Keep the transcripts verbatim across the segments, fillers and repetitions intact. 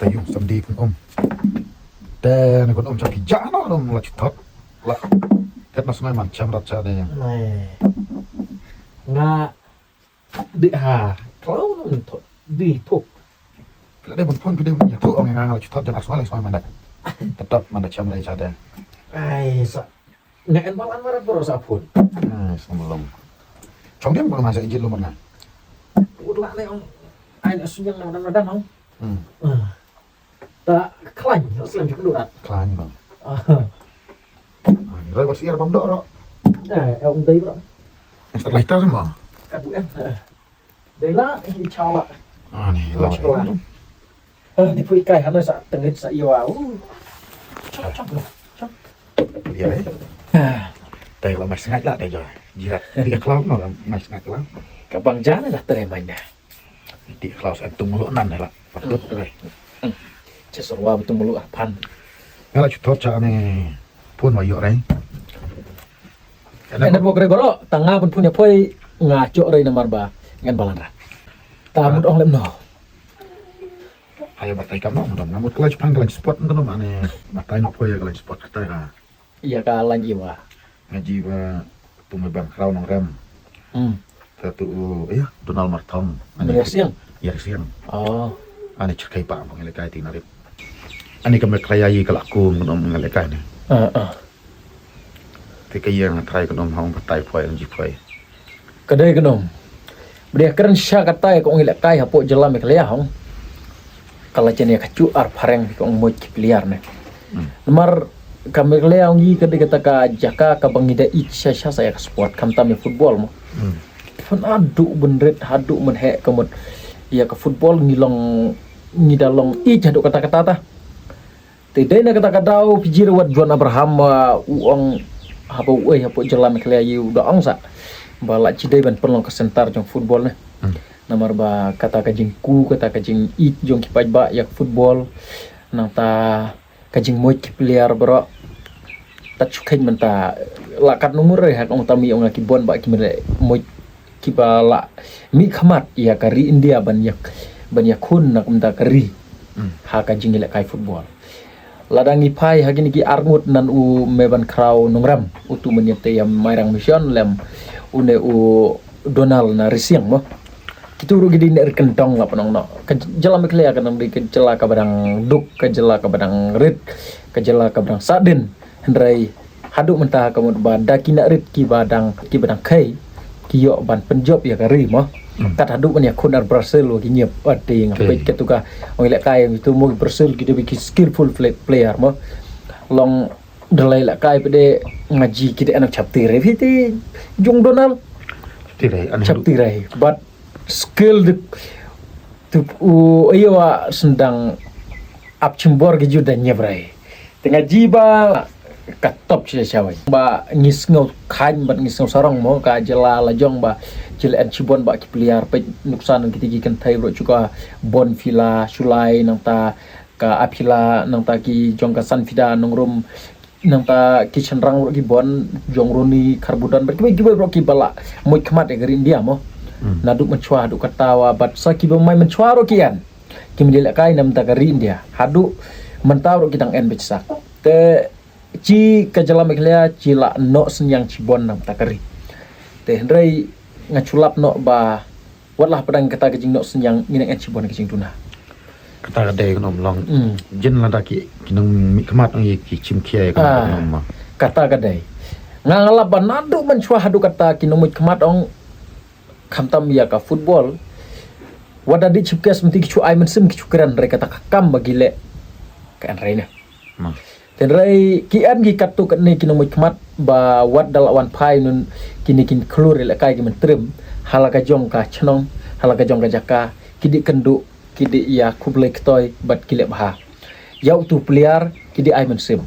Te yung samdi pun um. Te ne kun um cha ki ja no um la chutot. La. Tet na sungai man cham rat cha de. Nai. Nga di ha. Klau nang thot. Di thuk. Pila de pun pun pide ya thuk ong nga la chutot jan aswal aswal man da. Tetap man da cham de cha de. Ai sa. Nga en balan mara bro sa phun. Ai sa melong. Chong dia pun masa ijit lu mana. Ut la ne ong. Ai na sunyang na na dan ong. Hmm. Ah. Ta klan, slam ju kulu rat. Klan bang. Ah. Roi bas ir bam dok ro. Eh, ong dei bro. Extra lighter semua. Kadu em. Dei la, ini chawa. Ah ni la. Ah, di pui kai hana sa tengit sa iwa. Uh. Chop chop bro. Chop. Ya eh. Ah. Dei la mas ngai la dei jo. Jirat. Dia klau no la mas ngai la. Ka bang jana la tere manya. Di khlaw sa tung lu nan la. Patut re. Che sorwa betul mulu ah pan. Nga la chutot cha ne pun wa yo re. Enda bok re bolo tanga pun punya poi nga chok re namar ba ngan balan ra. Ta mut ong lem no. Ayo batai kam no mut ngamut kala chupan kala spot no mane batai no poi kala spot kata ka. Ïa ka lain iwa. Ngaji ba tu me ban kraw nong rem. Hmm. Satu iya Donald Marthong. Ane Ïa siang. Ïa siang. Oh. Ane chirkai pa bang lekai ti narit. Ane ka me kraya yi ka lakum nong lekai ne. Ah ah. Te ka ïa ngatrai ka nong hong batai poi nong ji poi. Ka dei ka nong. Bria kren sha kata ïa ka ong ïa lekai hapoh jylla Meghalaya hong. Ka la chen ïa ka chu ar phareng ka ong moj ki player ne. Hmm. Namar ka Meghalaya ong yi ka dei kata ka jaka ka bang ida ich sha sha sa ïa ka sport kam tam ïa football mo. Hmm. Phan adu benrit hadu menhe ka mut ïa ka football ngi long ngi da long ich hadu kata kata ta. Te dei na kata ka daw pijir wat John Abraham wa u ong haba u ei hapoh jylla Meghalaya ïa u da ong sa ba la chi dei ban pynlong ka center jong football ne. Hmm. Namar ba kata ka jingku kata ka jingit jong ki paidbah ïa ka football nangta ka jingmoj ki player bro. Ta chukhej mynta la kat nung re ha ong tami ong ki bon ba ki mele moj kiba la mih khmat ïa ka ri India ban ïa ban ïa khun na kumta ka ri. Hmm. Ha ka jingïalehkai football. Lada ngi phai ha kine ki arngut nan u me ban khraw nongrem utu men ïa te ïa Mairang Mission lem une u Donald na Risiang mo. Kitu ruh ki dei ne ryngkendong la pynong no. Ka jylla Meghalaya ka nang dei ka jylla ka badang duk ka jylla ka badang rit ka jylla ka badang sadin. Hynrei haduh mynta ka mut ba da ki na rit ki ba dang ki ba dang khei ki ïoh ban pynjop ïa ka ri mo. Hmm. Kat haduh ban ïa khun ar Brazil wa ki ñiep ati nga peit ka tu ka ong ïa lehkai tu mo Brazil ki dei ki skillful play- player mo. Long dalai lehkai pede ngaji ki dei anak chap ti re phi ti jung Donald. Ti re an chap ti re but skill de tu u ayo wa sendang ap chimbor ki ju da ñiep re. Te ngaji ba ka top chi sha wai. Ba ngi sngew khain ba ngi sngew sarong mo ka jylla la jong ba jylla en chibon ba ki player peit nuksan nang kiti ki kynthei bro chuka bon fila sulai nangta ka apila nangta ki jong ka sanfida nongrum nangta ki chynrang bro ki bon jong roni karbudan ba ki ba ki ba bro ki bala moj khmat ïa ka ri India mo. Hmm. Naduh mynchwa haduh kata wa bat sa ki ba mai mynchwa ro ki an. Ki mendilehkai namta ka ri India haduh mynta ruh ki dang en bit sak te chi ka jylla Meghalaya chi la noh synñiang chibon namta ka ri te hynrei nga chulap noh ba wat lah padang kata ka jingnoh synñiang ngi nang en chibon ka jingduna. Kata ka dei ka nom long. Hmm. Jin lada ki ki nang mih khmat ong ki chim khia ka nom ma. Kata ka dei nga ngalap ba naduh mynchwa haduh kata ki nang mih khmat ong khamtam ïa ka football. Wada di chip kes menti ki chu ai mynsiem ki chu kren re kata ka kam ba gile ka en re ne. Tynrai ki an ki katto katne ki nongmut khmat ba wat da la wan phai nun kine kin khlur ïalehkai ki myntrim hala ka jong ka chnong hala ka jong ka jaka ki dei kynduh ki dei ïa khublei ktoi bad ki leh bha. Ïa utu player ki dei ai mynsiem.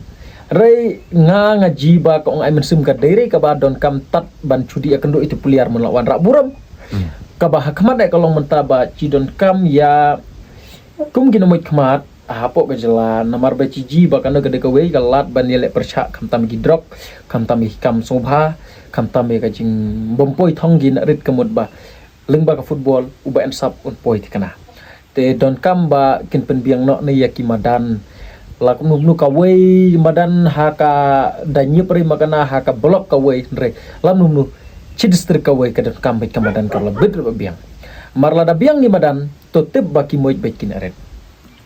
Rei nga nga ji ba ka ong ai mynsiem ka dei rei kaba donkam tat ban chudi ïa kynduh itu player mun la wan rah burom. Kaba ha khmat ka long mynta ba chi donkam ïa kum ki nongmut khmat hapoh ka jylla namar ba chi ji ba kano ka dei kawei ka lad ban ïaleh pyrshah khamtam ki drok khamtam ki kam sngewbha khamtam ka jingbym poi thong ki na rit ka mut ba lyngba ka football uba en sap un poi thikna. Te donkam ba kin pynbiang noh ne ïa ki madan. La kumno kumno kawei madan ha ka Danyip ri makana ha ka block kawei hynrei la kumno kumno chi district kawei ka donkam bad ka madan ka la bit ba biang. Mar lada biang ki madan to tip ba ki moit bad kin eret.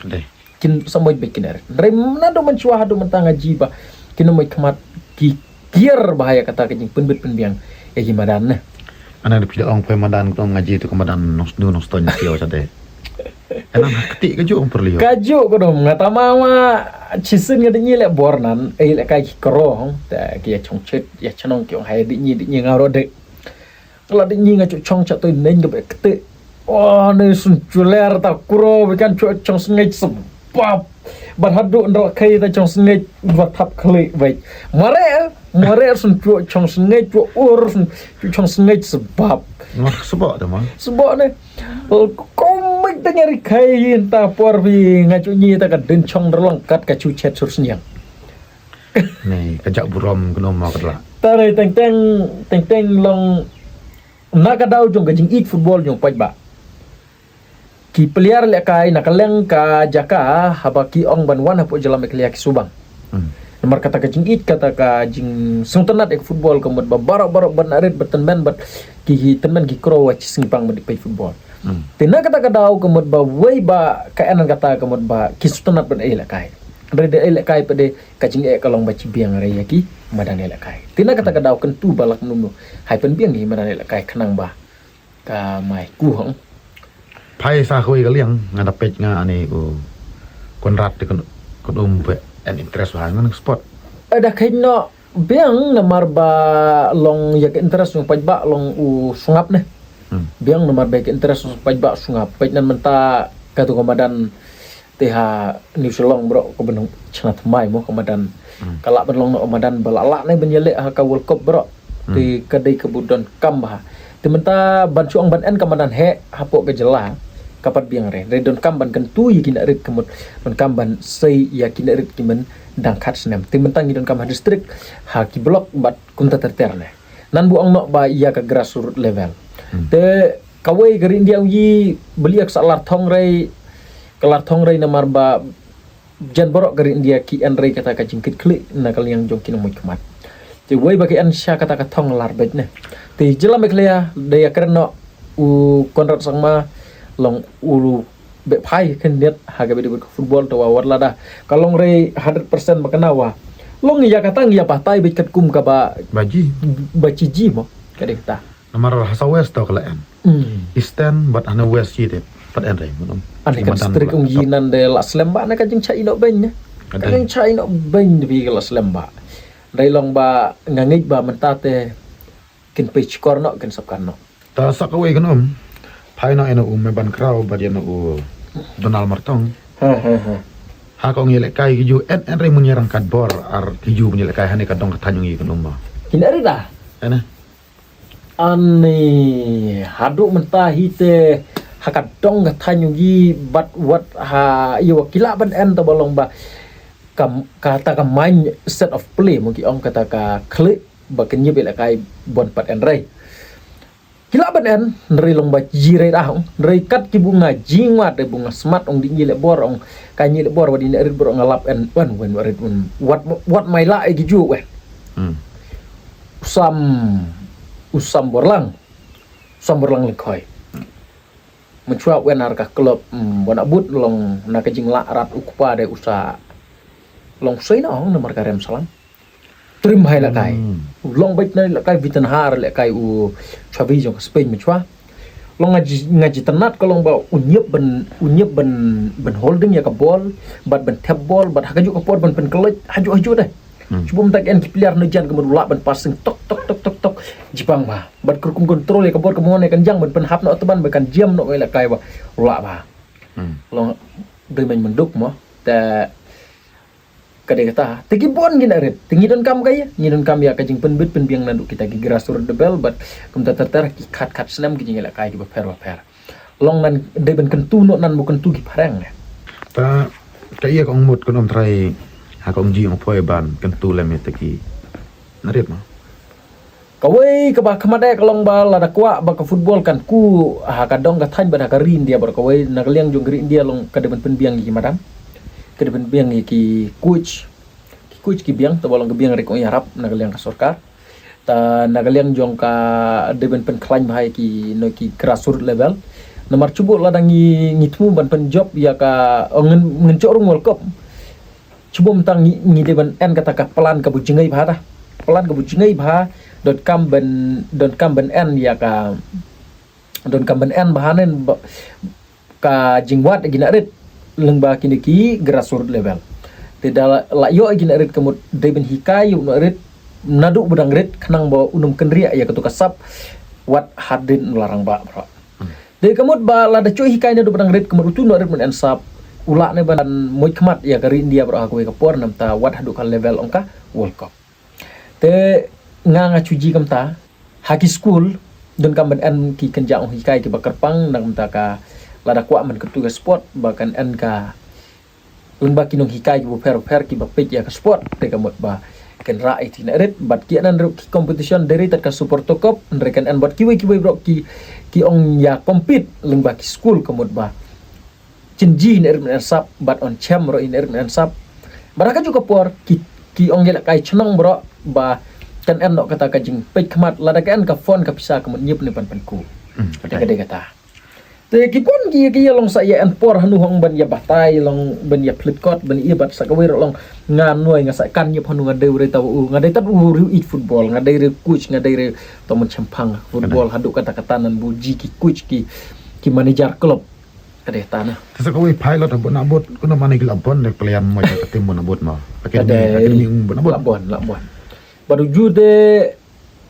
Dei. Kin sa moit bad kin eret. Hynrei naduh mynshuwa haduh mynta nga ji ba kin moit khmat ki kiar ba ha ïa kata ka jingpynbit pynbiang ïa ki madan ne. Ana da phi da ong phi madan, ka ong nga ji tu ka madan Nongsnu Nongstoiñ na kiaw chate. Ana ha kti ka ju ong perlu. Ka ju ko dom nga tama ma chisin nga dei ngi leh bor nan ei leh kai ki krong ta ki ïa chong chet ïa chnong ki ong hai dei ngi dei ngi nga ro dei. Kala dei ngi nga chu chong cha toi neng ka be kti. Oh ne sun chuler ta kuro be kan chu chong sngai sbab. Ban hadu ndro kai ta chong sngai ba thap khli be. Mare mare sun chu chong sngai chu ur sun chu chong sngai sbab. Mar sbab ta ma. Sbab ne. Ko mik ta nyari kai yin ta por bi nga chu ngi ta ka din chong derlong kat ka chu chet sur sniang. Ni ka jak burom kno ma ka la. Tare teng teng teng teng long na ka daw jong ka jingïeit football jong paidbah. Ki player lehkai na ka leng ka jaka haba ki ong ban wan hapoh jylla Meghalaya ki subang. Hmm. Namar kata ka jingïeit kata ka jingsngewtynnat ïa ka football ka mut ba baroh baroh ban arit ba tynmen bad ki hi tynmen ki kro wa chi sngi pang ba dei peit football. Hmm. Te na kata ka daw ka mut ba wei ba ka en kata ka mut ba ki sngewtynnat ban ei lehkai. Re de ei lehkai pa de ka jingeh ka long ba chi biang re ïa ki madan ïa lehkai. Te na kata ka daw kyntu ba lak num num hai pynbiang ïa ki madan ïa lehkai khnang ba ka mai ku hong. Phai sa kawei ka liang nga da peit nga ani u Konrad te kun kun um pe en interest ba ngan sport. Ada kheit no biang namar ba long ïa ka interest jong paidbah long u sngap ne. Hmm. Biang namar ba ka interest jong paidbah sngap peit nan mynta ka tu ka madan te ha New Shillong bro ka benung chna tmai mo ka madan. Hmm. Ka lah ban long no madan ba lah lah ne ban ïaleh ha ka World Cup bro. Hmm. Te ka dei ka bu donkam ba. Te mynta ban chuang ban en ka madan he hapoh ka jylla ka pat biang re. Re donkam ban kyntu ïa ki na rit ka mut donkam ban sei ïa ki na rit ki men dang khat snem. Te mynta ngi donkam ha district ha ki block bad kumta ter ter ne. Nan bu ong no ba ïa ka grassroots level. Hmm. Te kawei ka ri India ong yi beli ka sa lar thong rei ka lar thong rei namar ba jan borok ka ri India ki en rei kata ka jingkit khlieh na ka liang jong ki nongmut khmat. Te wei ba ki en sha kata ka thong lar beit ne. Te jylla Meghalaya da ïa kren no u Konrad Sangma long u be phai khyndiat ha ka bidi ka football te wa wat lada ka long rei hundred percent ba kana wa long ïa kata ïa batai beit kat kum ka ba ba ji ba ji ji mo ka dei kata. Namar ha sa west to ka la en. Hmm. Eastern bad hana west ji te pat en rei mun. Ani ka district ong yi nan de la slem ba na ka jingcha ino beng ne. Ka jingcha ino beng de bi ka la slem ba. Dei long ba nga ngeit ba mynta te kin pe chikor no kin sap kan no. Ta sa kawei kan um. Phai no eno um me ban kraw bad eno u Donald Martong. Ha ha ha. Ha kong ïa lehkai ki ju en en rei mun ïa rang kat bor ar ki ju mun ïa lehkai hane ka dong ka thanyong yi kan um ba. Kin eri da. Ena. Ani haduh mynta hi te ha ka dong ka thaiñ u gi bad wat ha ïa wa ki lah ban en ta ba long ba ka kata ka mindset of play mo ki ong kata ka khlieh ba kin ïa ba la kai bon pat en rei. Ki lah ban en hynrei long ba ji rei dah hynrei kat ki bu nga jingwat de bu nga smat ong di ngi le bor ong ka ngi le bor wa di ne rit bor ong nga lap en wan wen wa rit un wat wat mai la e ki ju wen. Hmm. Usam usam borlang. Usam borlang lengkhoi. Menchua wen ar ka klop, mm, wan abut long na ka jinglah rat u kpa de usa long soi na ong namar ka rem salang. Trim hai la kai. Hmm. Long bait na la kai bitan har la kai u chavi jong ka Spain menchua. Long ngaji ngaji tanat ka long ba u nyep ban u nyep ban ban holding ya ka ball, bat ban tap ball, bat haju ka por ban pen keloj haju haju deh. Hmm. Cuba mentak en ki player no jan ka madu lah ban passing tok tok tok tok tok. Jipang ba. Bat kerkum control ya ka bor ka mone kan jang ban pen hap no teban ba kan jam no la kai ba. Lah ba. Hmm. Long doi main menduk mo. Te ka dei kata. Te ki bon ngi na rit. Te ngi don kam ka ya. Ngi don kam ya ka jing pen bit pen biang na duk kita ki grassroots de bel bat. Kum ta ter ter ki khat khat snem ki jing la kai ki ba pher ba pher. Long nan dei ban kyntu noh nan mo kyntu ki phareng ne. Ta ka ïa ka ong mut ka ong trai ha ka ong ji ong poi ban kyntu lem ïa ta ki. Narit mo. Kawei kaba khmat eh ka long ba lada kwah ba ka football kan kiew ha ka dong ka thaiñ bad ha ka ri India baroh kawei, na ka liang jong ka ri India long ka dei ban pynbiang ïa ki madan, ka dei ban pynbiang ïa ki coach, ki coach ki biang, tangba long ka biang ruh kong ïarap na ka liang ka sorkar. Ta na ka liang jong ka dei ban pynkhlaiñ bha ïa ki, na ki grassroots level. Namar shu buh lada ngi, ngi thmu ban pynjop ïa ka, oh, ngin, ngin jop rung World Cup. Shu buh mynta ngi, ngi dei ban en kata ka plan kaba jngai bha ta. Plan kaba jngai bha, donkam ban, donkam ban en ïa ka, donkam ban en bha ne ba, ka jingwad ïa ki nongrit lyngba kine ki grassroots level. Te da la ïoh ïa ki nongrit ka mut dei ban hikai ïa u nongrit naduh ba dang rit khnang ba un ym kynriah ïa kato ka sap wat hadien u la rangbah baroh. Te ka mut ba lada shu hikai naduh ba dang rit ka mut utu u nongrit ban en sap u lah ne ban muid khmat ïa ka ri India baroh ha kawei ka por namar ta wat haduh ka level ong ka World Cup. Te nga nga shu jia kumta ha ki skul, donkam ban en ki kynja ong hikai kiba kyrpang, namar ta ka lada kwah ban kyntu ka sport ba kan en ka lyngba ki nonghikai kiba pher pher kiba peit ïa ka sport, te ka mut ba kan rah ïa ki nongrit bad ki en ruh ki competition, dei ri tad ka Super Cup, hynrei kan en bad kiwei kiwei baroh ki, ki ong ïa compete lyngba ki skul ka mut ba kynji ïa ki nongrit ban en sap bad yn shem ruh ïa ki nongrit ban en sap. Bad ha kajuh ka por ki, ki ong ïalehkai chnong baroh ba kan en noh kata ka jingpeit khmat, lada ka en ka fund ka pisa ka mut ñiup ne ban pynku. Hmm, te ka dei kata. Te ki bun ki, ki ïa long sa ïa en por hanu hong ban ïa batai, long ban ïa plit kot, ban ïa bat sa kawei ruh long nga noi nga sa kan ñiup hanu nga dei u rei ta u, nga dei tad u riewieid football, nga dei rei coach, nga dei rei ta u man shemphang football haduh katta katta nan buh ji ki coach ki, ki manager club. Ka dei ta na. Te sa kawei pilot bun na bud, kumno mane ki la bun ne pelian mo ka tim bun na bud mo. Ka dei, academy bun na bud. La bun, la bun. Bad uju de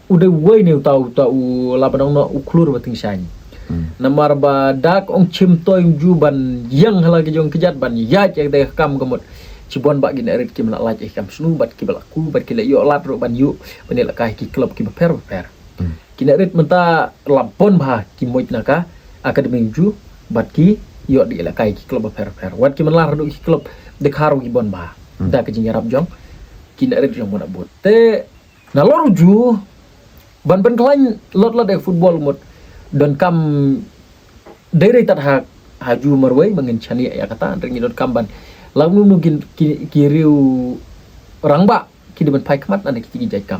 u dei uwei ne uta, uta u la ba dang noh u khlur ba tyngshaiñ. Hmm. Namar ba da ka ong chim toi uju ban ïeng ha la ki jong ki jait ban ïaid ïa ka dei ka kam ka mut. Shibun ba ki nongrit kim lah lait ïa ka kam snu bad kiba lah kiew bad ki la ïoh lad ruh ban ïoh ban ïalehkai ki club kiba pher ba pher. Hmm. Ki nongrit mynta la bun bha ki muid na ka academy uju bad ki ïoh dei ïalehkai ki club ba pher ba pher. Wat ki man la ruh ki club dei ka ruh ki bun bha. Hmm. Da ka jingïarap jong ki nongrit jong bun na bud. Te nalor uju ban pynkhlaiñ lot lot ïa ka football mut donkam dei rei tad ha, ha ju marwei ma ngin shaniah ïa kata, hynrei ngi donkam ban la kumno ki, ki, ki riew rangbah ki dei ban phai khmat na ki, ki jait kam.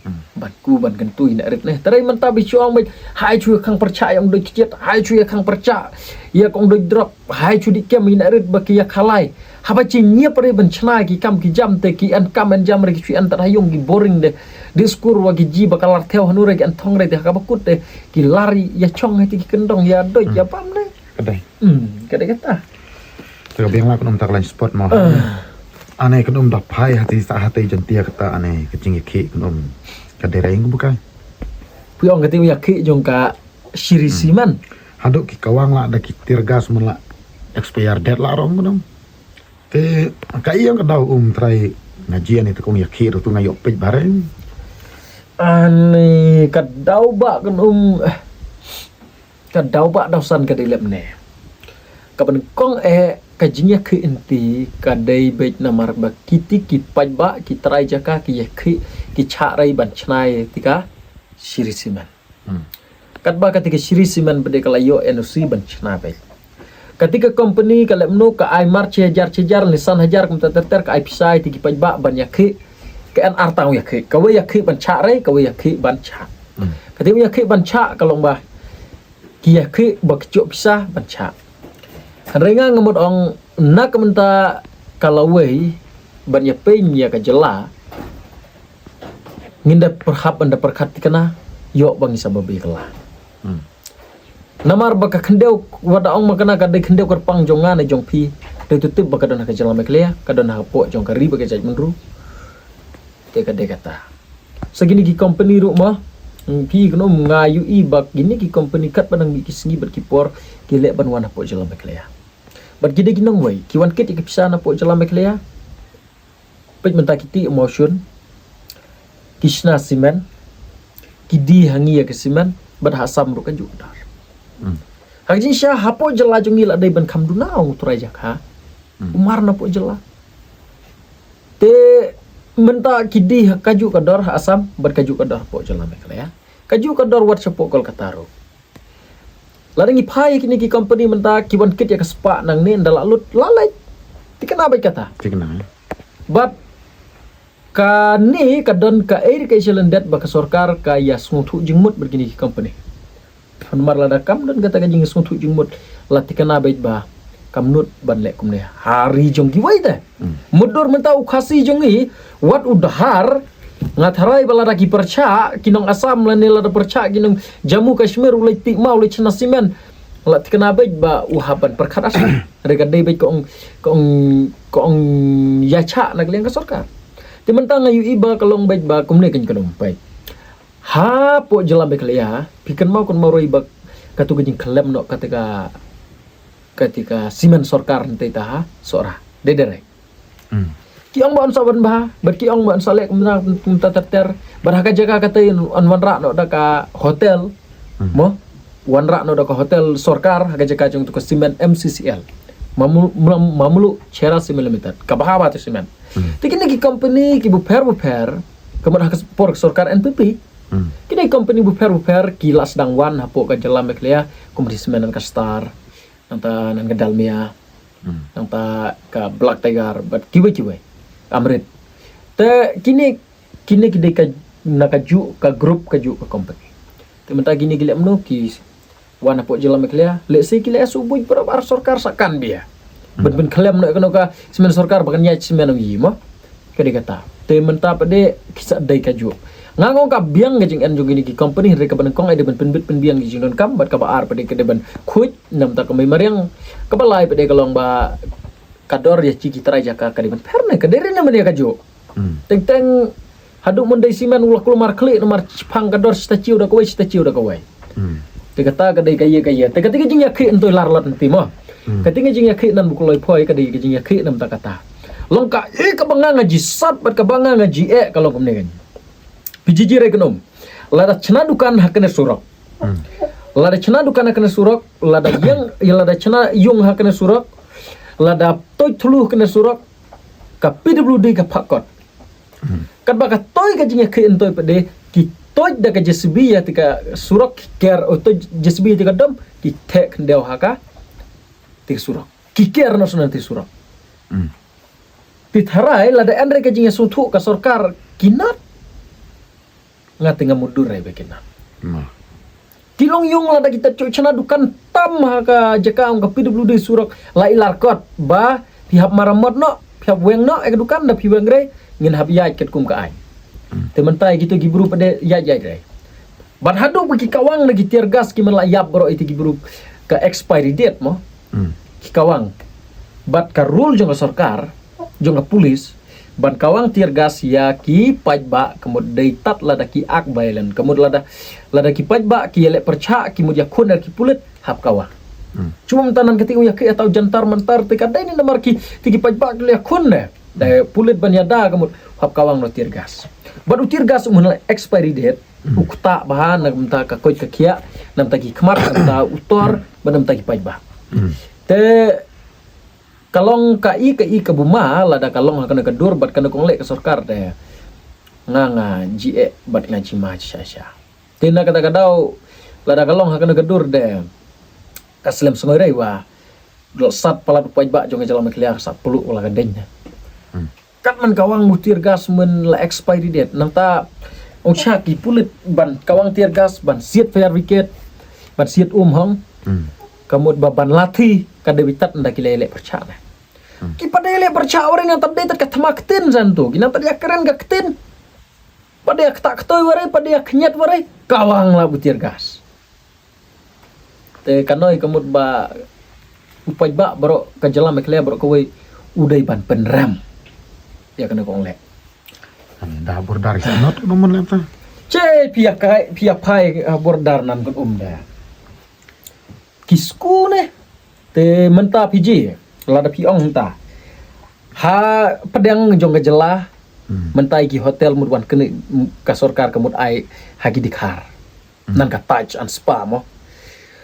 Hmm. Ban kiew ban kyntu ïa ki nongrit ne. Te rei mynta ba shu ong beit hai shu ïa khang pyrshah ïa ong doi kjit, hai shu ïa khang pyrshah ïa ong doi drug, hai shu dih kem ïa ki nongrit ba ki ïa khalai. Haba ki ñiap rei ban shna ki kam ki jam te ki en kam en jam rei ki shu en tad ha ïong ki boring de. Diskur wa ki ji ba ka lar thew hanu rei ki en thong rei te ha kaba kut de ki lar ïa shong ha te ki kyndong ïa doi ïa bam de. Ka dei. Hmm, ka dei kata. Te ka biang la kumno mynta ka lain sport mo. Ah. Ane kumno mynta phai ha te sa ha te Jaintia kata ane ka jingïakhih kumno ka dei rei kumno ka. Phi ong ka te ïakhih jong ka Shree Cement. Haduh ki kawang la da ki tear gas man la expire date la rong kumno. Te ka ïa ka daw um trai nga jia ni te kong ïakhih ruh tu nga ïoh peit bareng. Ani ka daw ba kan um, ka daw ba daw san ka dei lep ne. Ka ban kong eh ka jingïakhih inti ka dei beit namar ba kiti ki paidbah ki trai jaka ki ïakhih ki chah rei ban shna ïa ti ka Shree Cement. Hmm. Katba kata ka Shree Cement ba dei ka la ïoh N O C ban shna beit. Kata ka company ka leh mynno ka ai mar shi hajar shi hajar ne san hajar kumta ter ter ka ai pisa ïa ti ki paidbah ban ïakhih. Ka en ar tang ïakhih. Kawei ïakhih ban chah rei, kawei ïakhih ban chah. Hmm. Kata ka ïakhih ban chah ka long ba ki ïakhih ba ki ïoh pisa ban chah. Hynrei nga nga mut ong na ka mynta ka lawei ban ïa pynïa ka jylla. Ngin da pyrhap ban da pyrkhat thikna ïoh ba ngi sa babe kylla. Hmm. Namar ba ka khyndew wat da ong ma kane ka dei khyndew kyrpang jong nga ne jong phi. Dei tu tip ba ka don ha ka jylla Meghalaya, ka don hapoh jong ka ri ba ka jaid mynru. Te ka dei kata. Sa kine ki company ruh ma, hmm, phi kynum nga ïohi ba kine ki company katba nang mih ki sngi bad ki por ki leh ban wan hapoh jylla Meghalaya. Bad ki dei ki nongwei ki wan kit ïa ki pisa na hapoh jylla Meghalaya. Peit mynta ki tih mawshun, ki shna simen, ki die ha ngi ïa ka simen, bad ha Assam ruh ka juk dar. Hmm. Ha ka jingshisha hapoh jylla jong ngi la dei ban kham duna u trai jaka. Hmm. U mar na hapoh jylla. Te Mynta ki die ha kajuh ka dor ha Assam bad kajuh ka dor hapoh jylla Meghalaya. Kajuh ka dor wat shapoh Kolkata ruh. Lada ngi phai ïa kine ki company mynta ki wan kit ïa ka spah nangne, ynda la lut la leit. Te kane beit kata. Te kane. Bad kane ka don kaei ka issue lyndet ba ka sorkar ka ïa sngewthuh jingmut bad kine ki company. Namar lada kam don kata ka jingsngewthuh jingmut, la te kane beit ba kam nud ban leh kumne ha ri jong kiwei te. Mutdur mynta u Khasi jong ngi, wat u Dhar, nga tharai ba lada ki pyrshah ki nong Assam lane lada pyrshah ki nong Jammu Kashmir u leit tih maw, u leit shna simen, la te kane beit ba u hap ban pyrkhat Assam. Re ka dei beit ka ong, ka ong, ka ong ïa chah na ka liang ka sorkar. Te mynta nga ïohi ba ka long beit ba kumne kan ka dong beit. Hapoh jylla Meghalaya, phi kynmaw kynmaw ruh ba katu ka jingkhlem noh kata ka, kata ka simen sorkar nte ta ha Sohra. Dei dei re. Ki ong ba yn sa wan bha, bad ki ong ba yn sa leh kumta kumta ter ter. Bad ha ka jaka kata yn wanrah noh da ka hotel. Mo? Wanrah noh da ka hotel sorkar ha ka jaka jong tu ka simen M C C L. Mamulu, Mamulu Cherra Cement Limited. Ka bha bha tu simen. Te kine ki company ki bapher bapher, ka mut ha ka por sorkar N P P. Kine ki company bapher bapher ki la sdang wan hapoh ka jylla Meghalaya, company simen nang ka Star, nangta nang ka Dalmia, nangta ka Black Tiger, bad kiwei kiwei. Amrit. Te kine, kine ki dei ka, na kajuh ka group, kajuh ka company. Te mynta kine ki leh mano, ki wan hapoh jylla Meghalaya, lehse ki leh shu buit baroh ar sorkar sa kan bia. Ban pynkhlem noh ïa kano ka simen sorkar ba kan ïaid simen ong i mo. Ka dei kata. Te mynta pat de ki sa dei kajuh. Nga ong ka biang ka jingeh jong kine ki company, hynrei kaba nyngkong ka dei ban pynbit pynbiang ki jingdonkam, bad kaba ar pat de ka dei ban khuid namar ka mei mariang, kaba lai pat de ka long ba ka dor ïa ki, ki trai jaka ka dei ban pher ne, ka dei re ne mane kajuh. Teng teng haduh mynta simen u la kulmar khlieh namar shaphang ka dor shi tachiw da kawei, shi tachiw da kawei. Te kata ka dei ka ïa, ka ïa. Te kata ka jingïakhih hangtei lar lat hangtei mo. Kata ka jingïakhih nan ba kloi phoi, ka dei ka jingïakhih namar kata. Long kaei kaba nga nga jisat bad kaba nga nga jieh ka long kumne kan. Phi jiji re kan um. Lada shna dukan ha kane surok. Lada shna dukan ha kane surok, lada ïeng, ïa lada shna ïung ha kane surok, lada toit thlu ha kane surok, ka P W D ka phah kot. Katba ka toi ka jingïakhih hangtei pat de, ki toit da ka J C B ïa te ka surok, ki ker, o toit J C B ïa te ka dom, ki theh khyndew ha ka te ka surok. Ki ker noh shuh na te surok. Te tharai lada hynrei ka jingïasngewthuh ka sorkar ki nat. Nga te nga mutdur re ba ki nat. Ki long ïung lada kita shu shna dukan tam ha ka jaka ong ka P W D surok, la i lar kot ba phi hap maramot noh, phi hap weng noh ïa ka dukan, da phi weng re ngin hap ïaid katkum ka aiñ. Te mynta ïa kito ki bru pat de ïaid ïaid re. Bad haduh ba ki kawang na ki tear gas ki man la ïap baroh ïa kito ki bru, ka expiry date mo. Ki kawang. Bad ka rule jong ka sorkar, jong ka police, ban kawang tear gas ïa ki paidbah, ka mut dei tad lada ki act violent, ka mut lada, lada ki paidbah ki ïaleh pyrshah, ki mut ïakhun ïa ki pulit, hap kawang. Shu mynta nan kata ïa ki ïa tau Jantar Mantar te ka dei ne namar ki, te ki paidbah ki ïakhun de. Dei pulit ban ïada, ka mut hap kawang noh tear gas. Bad u tear gas u man la expiry date, u ktah bha namar ka koit ka khiah, namar ki khmat, namar u tor, bad namar ki paidbah. Te ka long kaei kaei kaba ma lada ka long ha kane ka dur bad kane ka ong leh ka sorkar te. Nga nga jieh bad nga jima sha sha. Te na kata ka daw lada ka long ha kane ka dur de, ka slem sngewrei wa dol sat palat u paidbah jong ka jylla Meghalaya, sat pulu wala ka deng de. Katman kawang u tear gas man la expiry date. Nangta ong sha ki pulit ban kawang tear gas, ban siat fire brigade, ban siat um hong. Ka mut ba ban lathi ka dei tad nda ki leh leh pyrshah na. Ki pat de leh pyrshah ware nangta dei tad ka thma ktien san tu. Ki nangta dei kren ka ktien. Pat de ktah ktoi ware, pat de khñiat ware, kawang la u tear gas. Te ka noi ka mut ba u paidbah baroh ka jylla Meghalaya baroh kawei u dei ban pynrem ïa kane ka ong leh. Ani da border is not no man lem ta. Che phi ïa kai, phi ïa phai, ah, border nan kan um da. Ki sku ne. Te mynta phi ji, lada phi ong mynta. Ha pdeng jong ka jylla, mynta ki hotel mut wan kane ka sorkar ka mut ai ha ki dkhar. Nang ka Taj and Spa mo.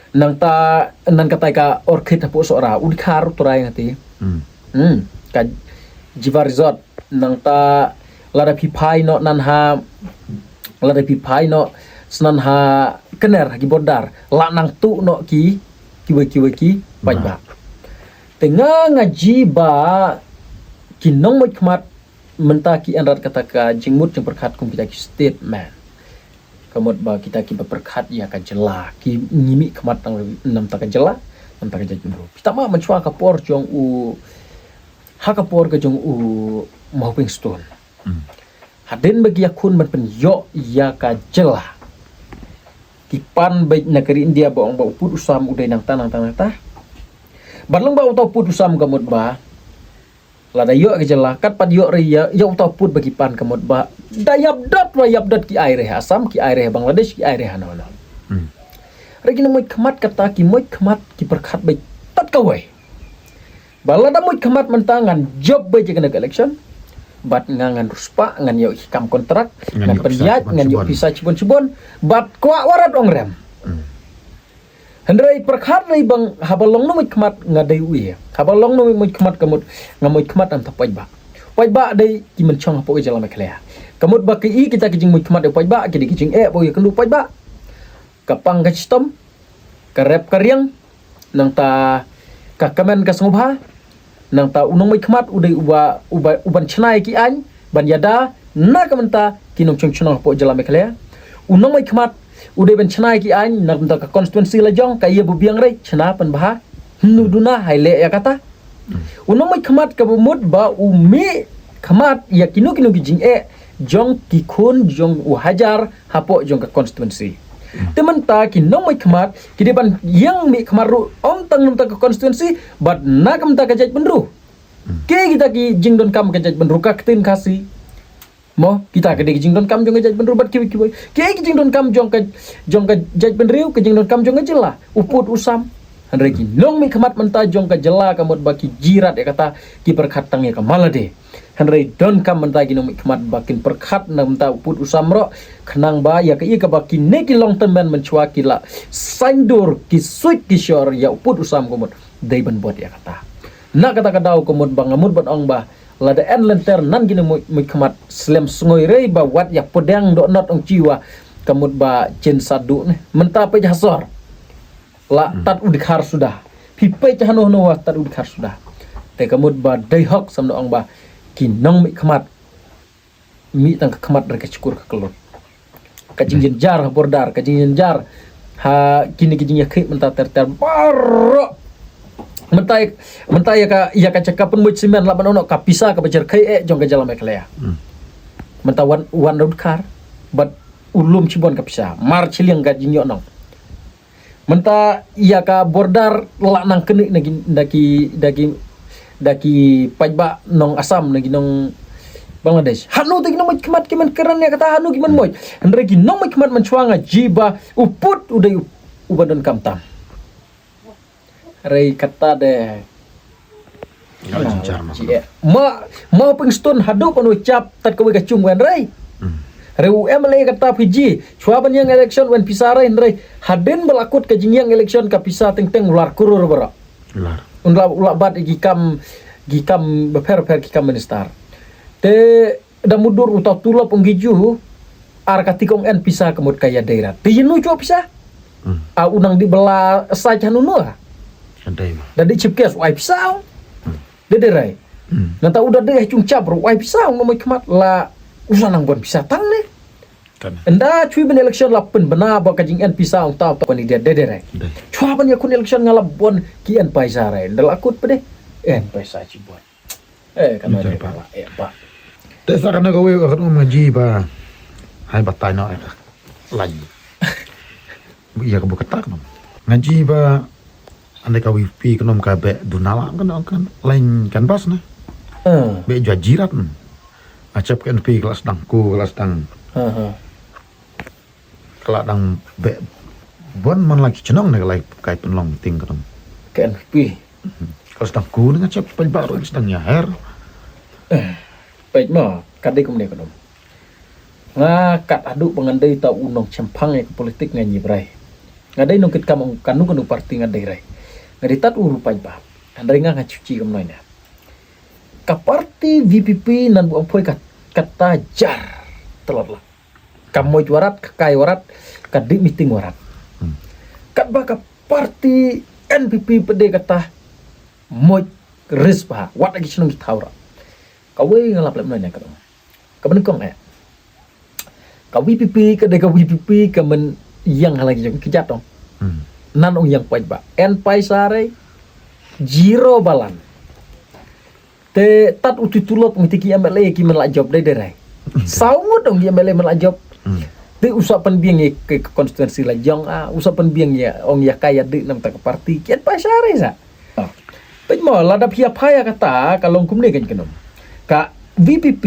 Nangta, nang katai ka Orchid hapoh Sohra, u dkhar u trai ngati. Hmm. Ka Jiva Resort, nangta Lada phi phai noh nan ha, lada phi phai noh snan ha kner ha ki border, la nang tuh noh ki, kiwei kiwei ki paidbah. Te nga nga ji ba ki nongmut khmat mynta ki anrat kata ka jingmut jingpyrkhat kum kita ki statement. Ka mut ba kita ki ba pyrkhat ïa ka jylla, ki ngi mih khmat tang namta ka jylla, namta ka jaitbynriew. Kita ma mynshwa ka por jong u, ha ka por ka jong u Mawping Stone. Hadien ba ki ïakhun ban pynïoh ïa ka jylla, ki pan beit na ka ri India ba ong ba u pud u sam u dei nangta nangta nangta. Bad long ba uta u pud u sam ka mut ba lada ïoh ka jylla, kat pat ïoh re ïa, ïa uta u pud ba ki pan ka mut ba da ïap dot wa ïap dot ki ai re ha Assam, ki ai re ha Bangladesh, ki ai re ha no no. Re ki nongmut khmat kata ki mut khmat ki pyrkhat beit tat kawei. Ba lada mut khmat mynta ngan jop beit ïa kane ka election. Bad nga ngan ruspah, ngan ïoh ki kam kontrak, ngan pynïaid, ngan ïoh pisa chibun chibun. Bad kwah warat ong rem. Hynrei pyrkhat rei bang haba long nongmut khmat nga dei u ïa. Haba long nongmut khmat ka mut, nga mut khmat namta paidbah. Paidbah dei ki mynchong hapoh ka jylla Meghalaya. Ka mut ba ki i kita ki jingmut khmat ïa paidbah, ki dei ki jingeh ba u ïa kynduh paidbah. Ka pang ka shitom, ka rep ka riang, nangta ka kmen ka sngewbha, nangta u nongmut khmat u dei uba, uba, uban chna ïa ki aiñ ban ïada na ka bynta ki nongchong chnong hapoh jylla Meghalaya. U nongmut khmat u dei ban chna ïa ki aiñ na ka bynta ka constituency la jong, ka ïa ba biang rei chna pynbha. Hynnu duna hai leh ïa kata. U nongmut khmat kaba mut ba u mih khmat ïa kino kino ki jingeh jong ki khun jong u hajar hapoh jong ka constituency. Te mynta ki nongmut khmat ki dei ban ïeng mih khmat ruh ym tang namta ka constituency bad na ka bynta ka jaitbynriew. Ki kita ki jingdonkam ka jaitbynriew, ka ktien Khasi. Mo, kita ka dei ka jingdonkam jong ka jaitbynriew bad kiwei kiwei. Ki ki jingdonkam jong ka, jong ka jaitbynriew, ka jingdonkam jong ka jylla. U pud u sam. Hynrei ki nongmut khmat mynta jong ka jylla ka mut ba ki jia rat ïa kata, ki pyrkhat tang ïa ka mala de. Hynrei donkam mynta ki nongmut khmat ba kin pyrkhat namta u pud u sam ruh, khnang ba ïa ka, ïa kaba kine ki long tymmen mynshwa ki la saiñdur ki suit ki shor ïa u pud u sam ka mut dei ban bud ïa kata. Na kata ka daw ka mut ba nga mut ban ong ba lada en lynter nan ki nongmut khmat slem sngewrei ba wat ïa pdeng doh not ong chi wa ka mut ba chen sadu ne. Mynta peit ha sor. La tat u dkhar suda. Phi peit hano hano wa tat u dkhar suda. Te ka mut ba dei hok sam da ong ba ki nongmut khmat mih tang ka khmat re ka chkur ka klut. Ka jingjynjar ha border, ka jingjynjar ha kine ki jingïakhih mynta ter ter baroh. Mynta, mynta ïa ka, ïa ka jaka pynmut simen la ban ono ka pisa kaba jyrkhei eh jong ka jylla Meghalaya. Mynta wan, wan da u dkhar bad u lum chibun ka pisa. Mar chiliang ka jingïoh nong. Mynta ïa ka border la nang kynnoh na ki, da ki, da ki, da ki paidbah nong Assam, na ki nong Bangladesh. Hano te ki nongmut khmat ki man kren ïa kata, hano ki man mut. Hynrei ki nongmut khmat mynshwa nga ji ba u pud u dei u, uba donkam tam. Hynrei kata de. Nga la jynjar ma. Ma, ma Mawping Stone haduh ban u chap tat kawei ka chung wen rei. Hynrei u M L A kata Fiji, chwa ban ïeng election wen pisa rei hynrei. Hadien ba la kut ka jingïeng election ka pisa teng teng u lar kurur baroh. U lar. Un la, u la bat ki kam, ki kam bapher bapher ki kam minister. Te da mutdur uta tulop ong ki ju, ar ka tikong en pisa ka mut ka ïa dei rat. Te ïa nu chuh pisa. A u nang di bela sa cha nu nu. Da di chip kes wai pisa ong. De de rai. Nanta u da de chung chap ro wai pisa ong mo khmat la u sa nang bon pisa tang ne. Enda chui ben election la pen bena ba ka jing en pisa ong ta ta ni de de rai. Chwa ban ïa kun election nga la bon ki en paisa rai. Nda la kut pede. En paisa chi bon. Eh, kan ada pa. Eh, pa. Te sa kan ka wei ka num ngaji ba. Hai batai no eh. Lai. Bu iya ka bu ketak no. Ngaji ba ande ka wifi ka num ka be dunala kan kan lain kan bas na. Be jua jirat. Acap ka N P kelas dang ku kelas dang. Ka la dang be bon man la ki chnong ne ka la kai pynlong ting ka dang. Ka N P. Ka la dang ku ne nga chep pynba ro dang ïa her. Peit ma ka dei kumne ka dong. Nga kat haduh ba ngan dei ta u nongchemphang ïa ka politik nga nyi brai. Nga dei nongkit kam ong kanu kanu parti nga dei rai. Nga dei tat u rupai ba. Hynrei nga nga chuchi kam noi ne. Ka parti V P P nan bu ong poi ka Kata jar tlot la. Ka moj warat, ka kai warat, ka dih meeting warat. Katba ka parti N P P pat de kata moj ris bha, wat ki shnong ki thaw ra. Kawei nga lap lep na ne ka dong. Ka ban kong eh. Ka V P P, ka de ka V P P, ka men yang halai ki jong ki jat dong. Nan ong yang paid ba. En paisa re, zero balan. Te tat u tu tulop ngi te ki M L A ki men la job dei dei rai. Saw ngut ong ki M L A men la job. Te usa pan biang ye ke konstituensi la jong a, usa pan biang ye ong ya kaya de nam ta ka parti. Kian pa share sa. Pej mo la dap hia phaya kata ka long kumne kan kenom. Ka V P P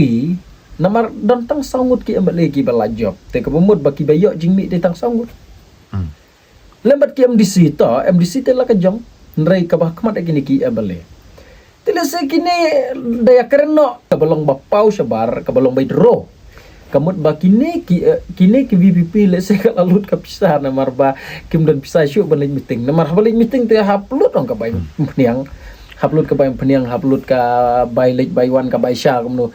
namar don tang saw ngut ki M L A ki ba la job. Te ka bumut ba ki ba yok jingmi de tang saw ngut. Lem bad ki M D C to, M D C te la ka jong, nrei ka ba khmat kini ki M L A. Te lehse kini da ya kren noh, ka ba long ba paw shabar, ka ba long ba dro. Ka mut ba kini ki, eh, kini ki V P P lehse ka la lut ka pisa namar ba kim don pisa shu ban leit meeting. Namar haba leit meeting te hap lut ong ka bai pniang. Hap lut ka bai pniang, hap lut ka bai leit bai wan ka bai sha kumno.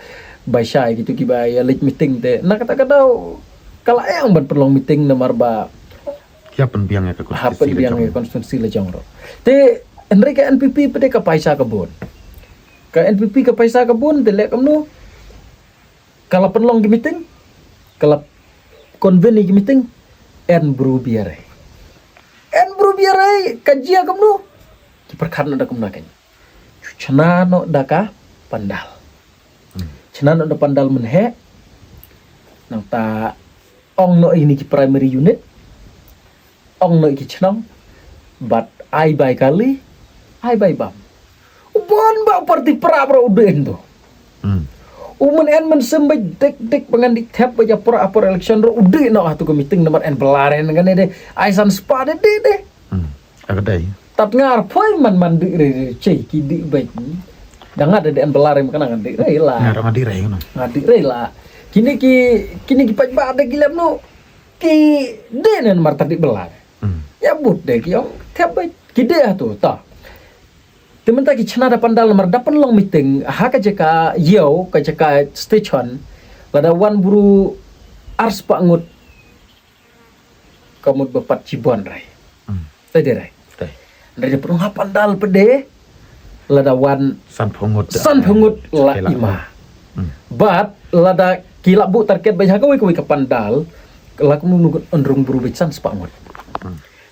Bai sha kitu ki bai leit meeting te. Na kata ka dau ka la eng ban pynlong meeting namar ba Ki hap pynbiang ïa ka hap konstituensi la pynbiang jong ïa ka konstituensi la jong ro. Te hynrei ka N P P pede ka paisa ka bun. Ka N P P ka paisa ka bun te leh kumno? Ka la pynlong ki meeting, ka la convene ki meeting, en bru biarai. En bru biarai ka jia kumno? Ki pyrkhat na da kumno kan. Chna no da ka pandal. Chna no da pandal mynhe. Nangta ong no ini ki primary unit, ong no ki chnong, bad ai bai kali, ai bai bam. U bon ba u parti pra pra u dei to. U men en men sem ba dik dik ba ngan dik thep ba ja pra pra election ro u dei no ha tu ka meeting namar en belaren ngan de ai san spa de de de. Ka dei. Tat ngar poi man man dik re re che ki dik bai. Da ngat de en belaren kan ngan dik re la. Ngar ngat dik re no. Ngat dik re la. Kini ki kini ki paj ba de ki lem no. Ki de nen mar tadi belar. Ya but de ki ong thep ba ki de tu ta. Te mynta ki chna da pandal mar da pynlong meeting ha ka jaka ïew ka jaka station lada wan bru arspah ngut ka mut ba pat chibon rai. Te de rai. Rai de pynlong ha pandal pede lada wan san phew ngut. San phew ngut la ima. Bad lada ki la bu target ba ha kawei kawei ka pandal la kumno ngut ynrung bru ba san spah ngut.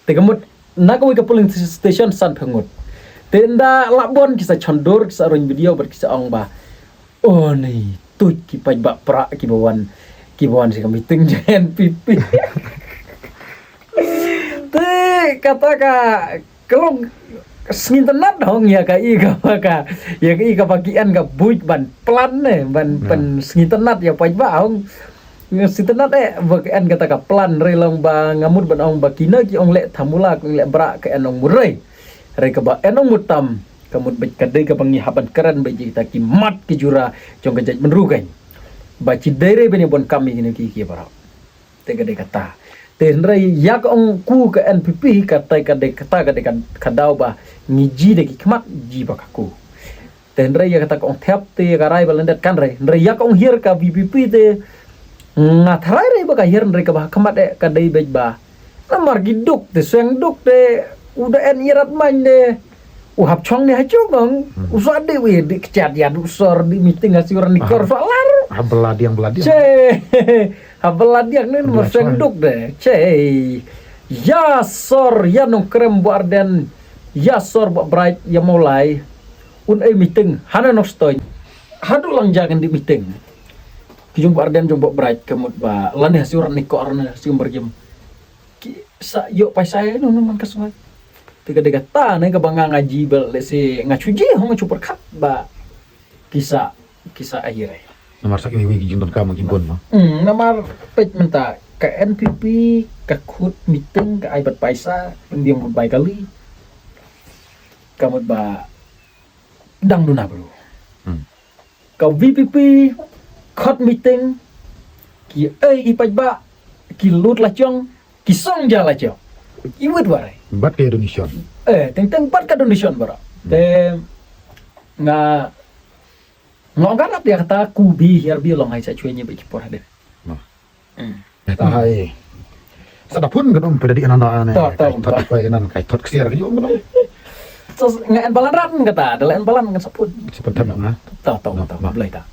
Te ka mut na kawei ka polling station san phew ngut. Te nda la bon ki sa chondur ki sa rung video bad ki sa ong ba oh nei tuj ki paj ba pra ki ba wan ki ba wan si ka meeting jong N P P. Te kata ka Ka long sngi tynat hong ïa ka i ka ba ka ïa ka i ka ba ki en ka buit ban plan ne ban ban sngi tynat ïa pait ba hong sngi tynat eh ba ki en kata ka plan re long ba nga mut ban ong ba kino ki ong leh thamula ki ong leh bra ka en ong mut re re ka ba en ong mut tam ka mut bad ka dei ka ba ngi hap ban kren ba kita ki mat ki jura jong ka jaitbynriew kan ba ki dei re ban ïa ban kam ïa kino ki ki ba Te ka dei kata. Te hynrei ïa ka ong ku ka N P P kata ka dei kata ka dei ka daw ba ngi ji da ki khmat ji ba ka ku. Te hynrei ïa kata ka ong thep te ïa ka rai ba lyndet kan rei. Hynrei ïa ka ong hiar ka V P P te nga tharai rei ba ka hiar hynrei ka ba khmat eh ka dei bej ba. Namar ki duk te seng duk te u da en ïarat main de. U hap chong ne ha chong ong. U sa de we de kchat ïa du sor di meeting ha siwar ni kor sa lar. Ha beladiang beladiang. Che. Ha beladiang ne ma seng duk de. Che. Ya sor ya nong krem bu arden. Ya sor bu bright ya molai. Un ei meeting hana nong stoin. Hadu lang jagan di meeting. Ki jong bu arden jong bu bright kemut ba lane ha siwar ni kor ne siwar berjem. Ki sa ïoh paisa ïa no man ka sungai. Te ka dei kata ne ka ba nga ngaji ba lehse nga chuji hong nga chu pyrkhat ba kisa kisa akhir ai. Namar sa ki wi ki jingdon ka ma ki bon ma. Hmm, namar pet mynta ka N P P ka khut meeting ka ai bat paisa pyndiang mut bai kali. Ka mut ba dang duna bro. Hmm. Ka V P P khot meeting ki ei ki paidbah ki lut la chong ki song ja la chong ki wit warai. Bat ka donation. Eh teng teng bat ka donation bara. Hmm. Te nga Nga ong ka rat ïa kata, ku bi hiar bi long hai sa chwe ni ba ki por hadien. Te hai. Sa da phun ka dum pynda di nan da ne. To, to, Thot ko nan kai thot ksiar ka yum ka dum. So nga en balan rat kata, da la en balan kan sa phun. Sa pun thot na. To, to, to, blai ta.